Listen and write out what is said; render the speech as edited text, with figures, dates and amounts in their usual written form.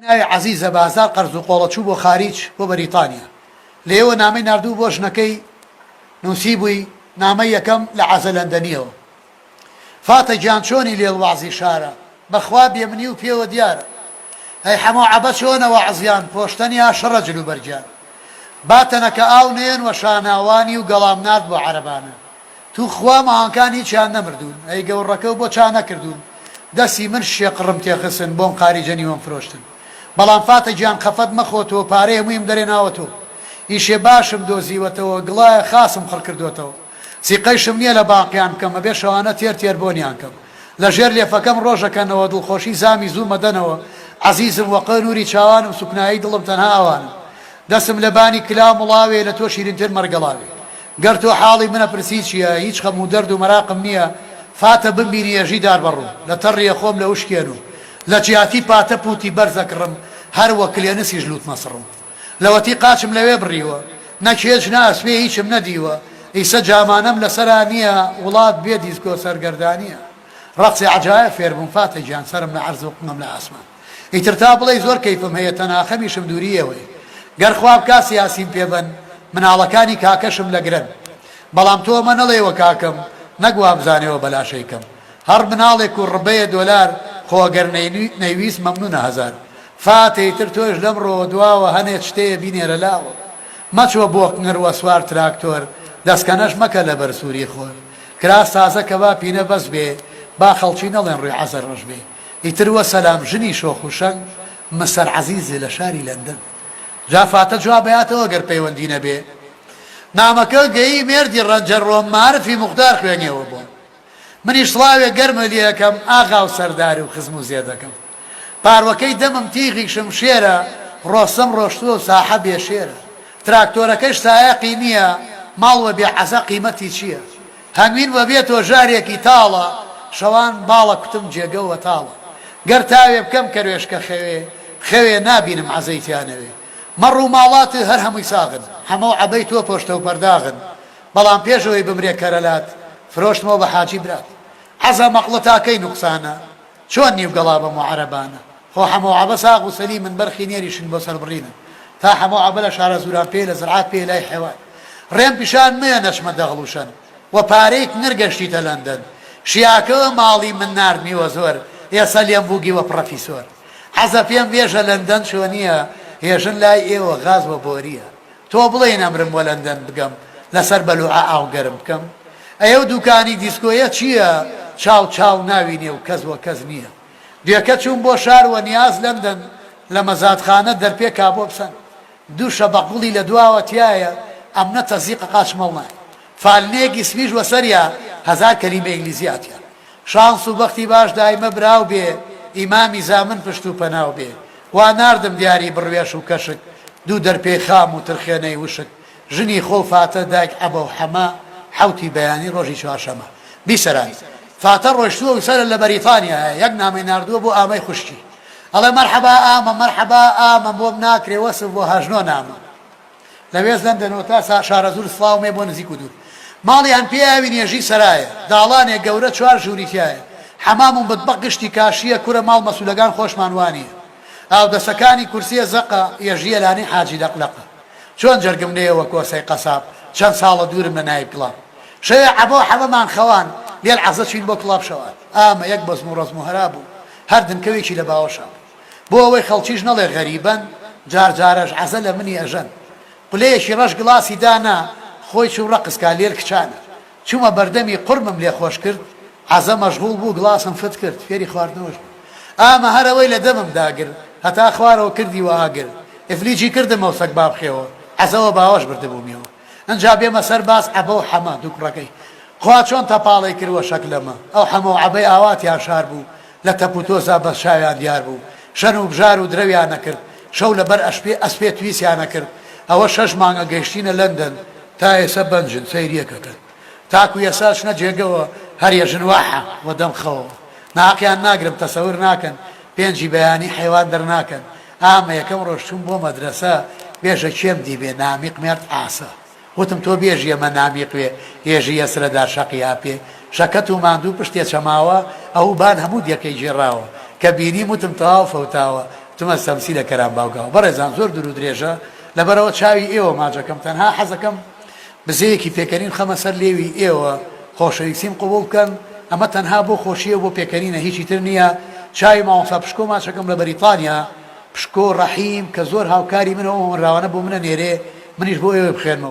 ناوی عەزیزە بازاڕ قەرز و قۆڵە چوو بۆ خاریج بۆ بەریتانیا لێیەوە نامەی ناردوو بۆ ژنەکەی نووسیبووی نامەی یەکەم لە عەزە لەندەنیەوە فاتە گیان چۆنی لێڵ وەعزی شارە بەخوا بێمنی و پێوە دیارە ئەی حەمۆ عەبە چۆنە وەعزیان پۆشتەن یا شڕە جل و بەرگیان با تەنەکە ئاو نەیەن وە شاناوانی و گەڵام نارد بۆ عەرەبانە تو خوا ماهانکان هیچیان نەمردوون ئەی گەوڕەکەو بۆ چا نەکردوون دەسی من شێ قڕم تێخسن بۆم قاریجە نیوەم فرۆشتن بەڵام فاتە گیان خەفەت مەخۆ تۆ پارەی هەموویم دەرێ ناوە تۆ ئیشێ باشم دۆزیوەتەوە گڵایە خاسم خڕ کردۆتەوە سیقەیشم نیە لە باقیان بکەم ئەبێ شەوانە تێر تێر بۆنیان کەم لە ژێر لێفەکەم ڕۆژەکەنەوە دڵخۆشی زامی زوو مەدەنەوە عەزیزم وەقە نوری چاوانم سوکنایی دڵم تەنها ئەوانن دەسم لە بانی کلاو مڵاوێ لە تۆ شیرینتر مەرگەڵاوێ گەر تۆ حاڵی منە پرسی چیە هیچ خەم و دەرد و مەراقم نیە فاتە بمبینی ئێژی دار بەڕوو لە تەڕیە خۆم لە وشکێن و لە جیاتی پاتە پوتی بەرز ئەکڕم هەر وە کلێنسیش لوت مەسڕم لەوەتی قاچم لەوێ بڕیوە نە کێچ نە ئەسپێ هیچم نەدیوە ئیسە جامانەم لەسەرا نیە وڵات بێ دیسکۆ سەرگەردانیە ڕەقسێ عەجایب فێر بووم فاتە گیان سەرم لە عەرز و قنگم لە ئاسمان ئیتر تا بڵێی زۆر کەیفم هەیە تەنها خەمیشم دووری ئێوەیە گەر خوا بکا سیاسیم پێ بەن مناڵەکانی کاکەشم لەگرەن بەڵام تۆ ئەمە نەڵێوە کاکەم نەک وابزانێوە بەلاشەی کەم هەڕ مناڵێک و ڕبەیە دۆلار خۆ گەر نەیویست مەمنونە هەزار فاتە ئیتر تۆش لەمڕۆوە دواوە هەنێ چتەیە بینێرە لاوە مەچۆ بۆ قنگر وە سوار تراکتۆر دەسکەنەش مەکە لەبەر سوری خۆر کراس تازە کە با پینە بەس بێ با خەڵکی نەڵێن ڕوی عەزە ڕەش بێ ئیتر وەسەلام ژنی شۆخ و شەنگ مستەر عەزیز لە شاری لەندەن. جا فاتە جواب ئەیاتەوە گەر پەیوەندی نەبێ. نامەکە گەیی مێردی ڕەنجەر ڕۆم مارفی موختار خوێنیەوە بۆم. منیش سڵاوێ گەرمە لێ ئەکەم ئاغا و سەردار و خزم و زێدەکەم. پاروەکەی دەمم تیغی شمشێرە ڕۆستەم ڕۆشتووە و ساحە بێ شێرە. تراکتۆرەکەش سایەقی نییە ماڵ وە بێ عەزە قیمەتی چییە؟ هەنگوین وە بێ تۆ ژارێکی تاڵە شەوان باڵە کوتم جێگە وە تاڵە گەر تاوێ بکەم کەروێشکە خەوێ خەوێ نابینم عەزەی تیا نەوێ مەڕ و ماڵات هەر هەمووی ساغن حەمە و عەبەی تۆ پۆشتە و پەرداغن بەڵام پێش ئەوەی بمرێ کەرەلات فرۆشتمەوە بە حاجی برات عەزە مەقڵە تا کەی نوقسانە چۆن نیو گەڵا بەم و عەرەبانە خۆ حەمە و عەبە ساغ و سەلیمن بەرخی نێریشن بۆ سەربڕینن تا حەمە و عەبە لە شارەزووران پێ لە زرعات پێ لای حێوان ڕێم پیشان مەیە نەچمە دەغڵ و شەن وە پارەی کنر گەشتیتە لەندەن شیاکەوە ماڵی من ناردمی وە زۆر ئێسە لێم بووگی وە پڕەفیسۆر حەزە پێم بێژە لەندەن چۆنیە هێژن لای ئێوە غاز وە بۆریە تۆ بڵێی نەمرم وە لەندەن بگەم لەسەر بەلوعە ئاو گەرم بکەم ئەیەو دوکانی دیسکۆیە چیە چاو چاو ناوی نێ و کەس وە کەس نیە دوێکە چووم بۆ شار وە نیاز لەندەن لە مەزادخانە دەرپێ کابۆ بسەن دوو شەبەق گوڵی لە دواوە تیایە ئەمنە تەزیقە قاچم هەڵنایە فالنێکی سپیش وە سەریا هەزار کەلیمە ئینگلیزی ئەتیا شانس و بەختی باش دایمە براو بێ ئیمامی زامن پشت و پەناو بێ وا ناردم دیاری بڕوێش و کەشک دوو دەرپێی خام و ترخێنەی وشک ژنی خۆ فاتە دایک عەبە و حەمە حەوتی بەیانی ڕۆژی چوارشەمە بیسەران فاتە ڕۆشتووە و سەرە لە بەریتانیایە یەک نامەی ناردووە بۆ ئامەی خوشکی ئەڵێ مەرحەبا ئامە مەرحەبا ئامە بۆم ناکرێ وەسف بۆ هەژنۆ نامە لە وێست لەندەنەوە تا شارەزوور سڵاوم هەیە بۆ نزیک و دوور. ماڵیان پێیاوی نێژی سەرایە. داڵانێ گەورە چوار ژووری تیایە. حەمام و متبەق گشتی کاشییە کورە ماڵ مەسوولەگان خۆشمان وانییە. ئاودەسەکانی کورسیە زەقە یەژییە لانەی حاجی لەق لەقە. چۆن جەرگم نەیە وە کۆسەی قەساب چەند ساڵە دوورم لە نایب کڵاب. شەوێ عەبە و حەمەمان خەوان لێل عەزە چوین بۆ کڵاب شەوان. ئامە یەک بەزم و ڕەزم و هەرا بوو هەر دنکەوێکی لە باوەشا بوو. بۆ ئەوەی خەڵکیش نەڵێ غەریبەن، جار جارەش عەزە لە منی ئەژەن. قولەیەکی ڕەش گڵاسی دانا، خۆی چوو ڕەقس کا لێل کچانە. چوومە بەردەمی قورمم لێ خۆش کرد، عەزە مەشغوڵ بوو گڵاسم فت کرد، فێری خواردنەوەش بوو. ئامە هەر ئەوەی لە دەمم داگر، هەتا خوارەوە کردی وە ئاگر. ئیفلیجی کردم ئەو سەگبابخێوە، عەزە وە باوەش بردبوومیەوە. ئنجا بێمە سەر باس عەبە و حەمە، دوو کوڕەکەی. خوا چۆن تەپاڵەی کرد وە شەکلەمە. ئەو حەمە و عەبەی ئاواتیان شار بوو، لە تەپ و تۆزا بەس چاویان دیار بوو. شەن و بژار و درەویان ئەکرد. شەو لە بەر ئەشپێ ئەسپێ تویسیان ئەکرد. ئەوە شەش مانگە گەیشتینە لەندەن، تا ئێسە بەنجن، سەیریەک ئەکەن. تاکو ئێسە ئەچنە جێگەوە، هەر یەژن واحە وە دەم خەوەوە. ناهەقیان ناگرم، تەسەور ناکەن، پێنجی بەیانی حەیوان دەرناکەن. ئامە یەکەم ڕۆژ چووم بۆ مەدرەسە بێژە کێم دیبێ نامیق مێرد عاسە وتم تۆ بێژی ئەمە نامیق وێ ێژی یەسرە دار شەقی ئاپێ شەکەت و ماندوو پشتێ چەماوە ئەو بان هەموو دێکەی گێڕاوە کە بینیم وتم تەواو فەوتاوە. وتم ئەستەمسیلە کەرام باوگاوە. بەڕێزان زۆر دوور و درێژە لەبەرئەوە چاوی ئێوە ماچەکەم تەنها حەزەکەم بزەیەکی پێکەنین خەمە سەر لێوی ئێوە خۆشەویستیم قبوڵ بکەن ئەمە تەنها بۆ خۆشیە بۆ پێکەنینە هیچی تر نیە چاوی مامۆستا پشکۆ ماچەکەم لە بەریتانیا پشکۆ ڕەحیم کە زۆر هاوکاری منە ئەو هۆنراوانە بۆ منە نێرێ منیش بۆ ئێوەی بخوێنمەوە.